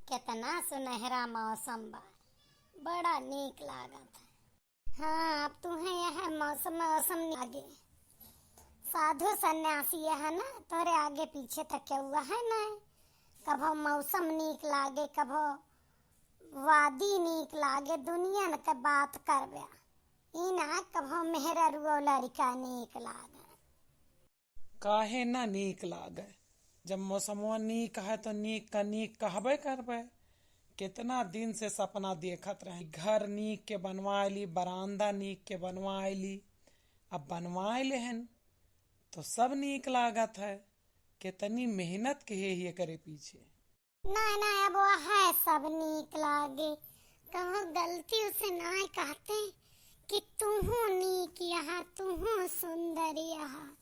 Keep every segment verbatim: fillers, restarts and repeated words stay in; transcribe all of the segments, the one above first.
केतना सुनहरा मौसम बा, बड़ा नीक लागत है। हाँ, अब तुहें यह मौसम, मौसम लागे। साधु सन्यासी यह ना, तोरे आगे पीछे त केहू है नहीं। कभो मौसम नीक लागे, कभो वादी नीक लागे, दुनिया न के बात करबे। ई ना कभो मेहररुओ लड़िका नीक लागे। काहे ना नीक लागे? जब मौसमवा नीक है तो नीक का नीक कहबे करबे। कितना दिन से सपना देखत रहे, घर नीक के बनवाए ली, बरामदा नीक के बनवाए ली, अब बनवाए लेहन तो सब नीक लागत है। कितनी मेहनत के है ये करे पीछे। ना, ना, अब वह सब नीक लागे। कहूँ गलती उसे ना कहते कि तुहूँ नीक यहाँ, तुहूँ सुंदर यहाँ।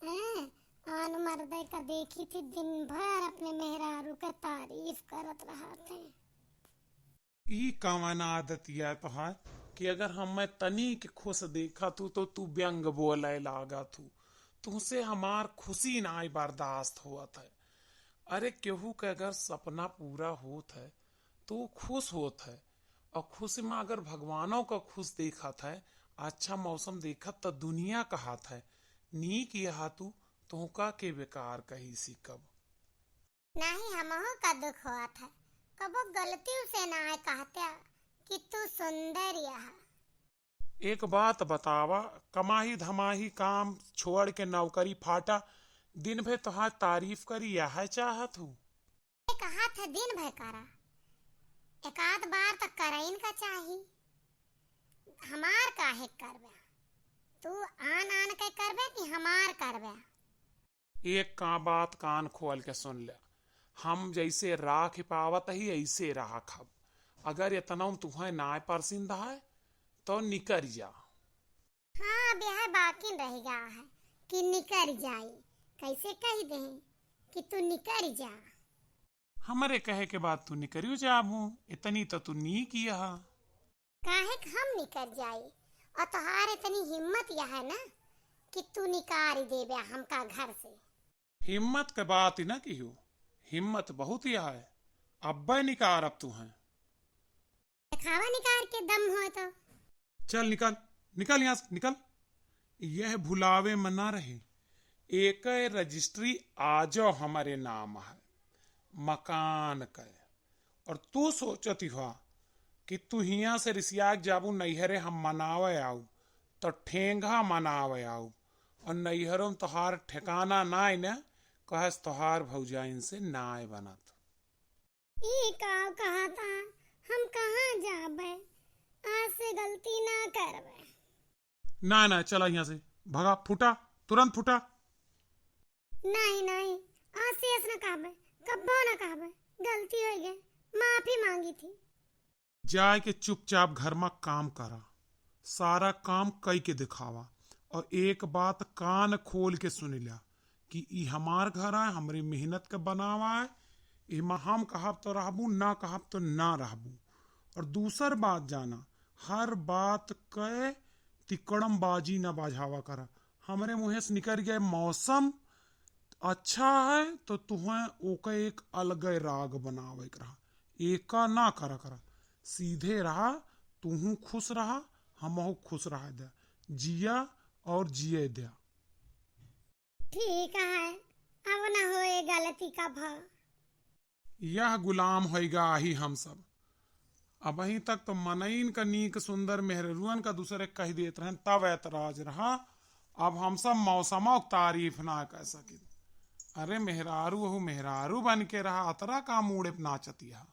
हैं? आन मर्दे का देखी थी, दिन भर अपने मेहरारू का तारीफ करत रहत है। ई कवन आदत या तोहार कि अगर हमें तनी के खुश देखत हू तो तू व्यंग बोले लागत हू। तुहसे हमार खुशी नाई बर्दाश्त होत है। अरे केहू के अगर सपना पूरा होत है तो वो खुश होत है, और खुशी में अगर भगवानों का खुश देखत है, अच्छा मौसम देखत त दुनिया कहत है। नीक यह तू, तोहका के बेकार कही सी कब। नाही, हमहू का दुख होत है, कबो गलती से ना कहत्या कि तू सुंदर यह। एक बात बतावा, कमाही धमाही काम छोड़ के नौकरी फाटा, दिन भर तोहार तारीफ करी, यह चाहत हूँ। एक हाथ दिन भर करा, एक आध बार तो करइन का चाही। हमार काहे करबे? तू आन आन के करबे कि हमार करबे? एक का बात कान खोल के सुन ले, हम जैसे राख पावत ही ऐसे राखब। अगर इतना तुहें नाय पसंद है तो निकर जा। हाँ, अब यह बाकी रह गया है कि निकर जाई। कैसे कह दे कि तू निकर जा? हमरे कहे के बाद तू निकरियो जाबू, इतनी तो तू नीक यह। काहे क हम निकर जाई? और तोहार इतनी हिम्मत यह है ना कि तू निकारि देबे हमका घर से। हिम्मत के बात ही ना किहो, हिम्मत बहुत यह है। अब्बे निकारब तुहें। देखावा निकार के दम हो तो। चल निकल, निकल यहाँ से, निकल। यह भुलावे में ना रहे, एक रजिस्ट्री आजो हमरे नाम है, मकान के। और तू सोचत हुआ कि तू हियाँ से रिसिया के जाबू नैहरे हम मनावे आऊ, तो ठेंगा मनावे आऊ, और नैहरों में तोहार ठिकाना नाय न, कहस तोहार भौजाइन से नाय बनत। ई का कहता, हम कहाँ जाबे, आज से गलती ना करबे। ना, ना, चला यहाँ से, भगा, फुटा, तुरंत फुटा। नहीं, नहीं, आज से ऐसा ना कहबे, कब्बो ना कहबे, गलती हो गई, माफी मांगी थी। जाए के चुपचाप घर मा काम करा, सारा काम कई के दिखावा। और एक बात कान खोल के सुन ल्या कि ई हमार घर है, हमरी मेहनत के बनावा है, एमा हम कहब तो रहबू, ना कहब तो ना रहबू। और दूसर बात जाना, हर बात के तिकड़मबाजी ना बाझावा करा। हमरे मुँहे से निकल गए मौसम अच्छा है तो तुहें ओके एक अलगे राग बनावे के रहा, एका ना करा करा, सीधे रहा, तुहूँ खुश रहा, हमहू खुश रहा द्या, जिया और जिए द्या। ठीक है, अब ना होए गलती का भा। यह गुलाम होइगा ही हम सब। अबहीं तक तो मनइन का नीक सुंदर मेहररुअन का दूसरे कह देत रहन, तब ऐतराज रहा। अब हम सब मौसमों की तारीफ ना कर सकिन। अरे मेहरारू, अहू मेहरारू बन के रहा, अतरा का मूड़े पे नाचतिया।